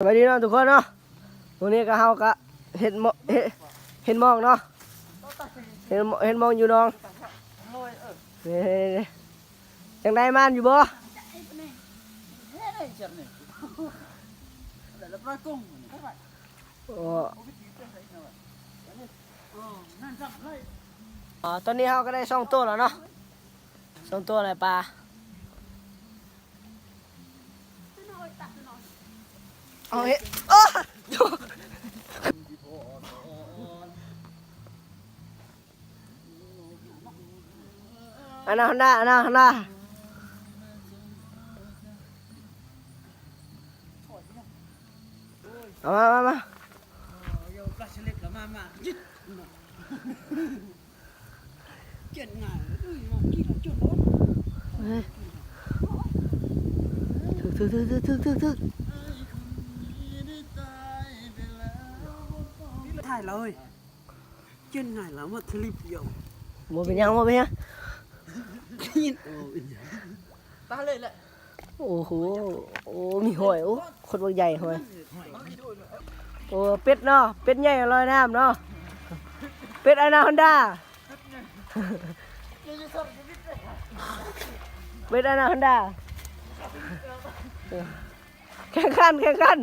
ສະບາຍດີເນາະທຸກຄົນເນາະ ມື້ນີ້ກໍເຮົາກໍເຮັດໝ- ເຮັດ- ເຮັດໝອງເນາະ ເຮັດ- ເຮັດໝອງຢູ່ໜອງ. ເອີ ຈັ່ງໃດ ມ່ານຢູ່ບໍ່? ໂອ້ ອໍ ຕອນນີ້ເຮົາກໍໄດ້ສອງໂຕແລ້ວເນາະ ສອງໂຕແລ້ວປາ. ເອົາເຮັດ ໂອ້ ອານາຄອນດາ ອານາຄອນດາ ເອົາມາ ມາ ມາ. ເອີ ຖືກ ຖືກ ຖືກ ຖືກ ຖືກ ຖືກ ຖ່າຍແລ້ວເຮີ້ຍ ເຈີນຫງາຍແລ້ວ ມາທະລິບດຽວ ບໍ່ເປັນຫຍັງ ບໍ່ເປັນຫຍັງ ຕາເລີຍແຫຼະ. ໂອ້ໂຫ ໂອ້ ມີຫອຍ ໂອ້ ຄົນບັກໃຫຍ່ຫອຍ. ໂອ້ ເປັດເນາະ ເປັດໃຫຍ່ລອຍນ້ຳເນາະ ເປັດອານາຄອນດາ ເປັດອານາຄອນດາ ແຂ່ງຂັນ ແຂ່ງຂັນ.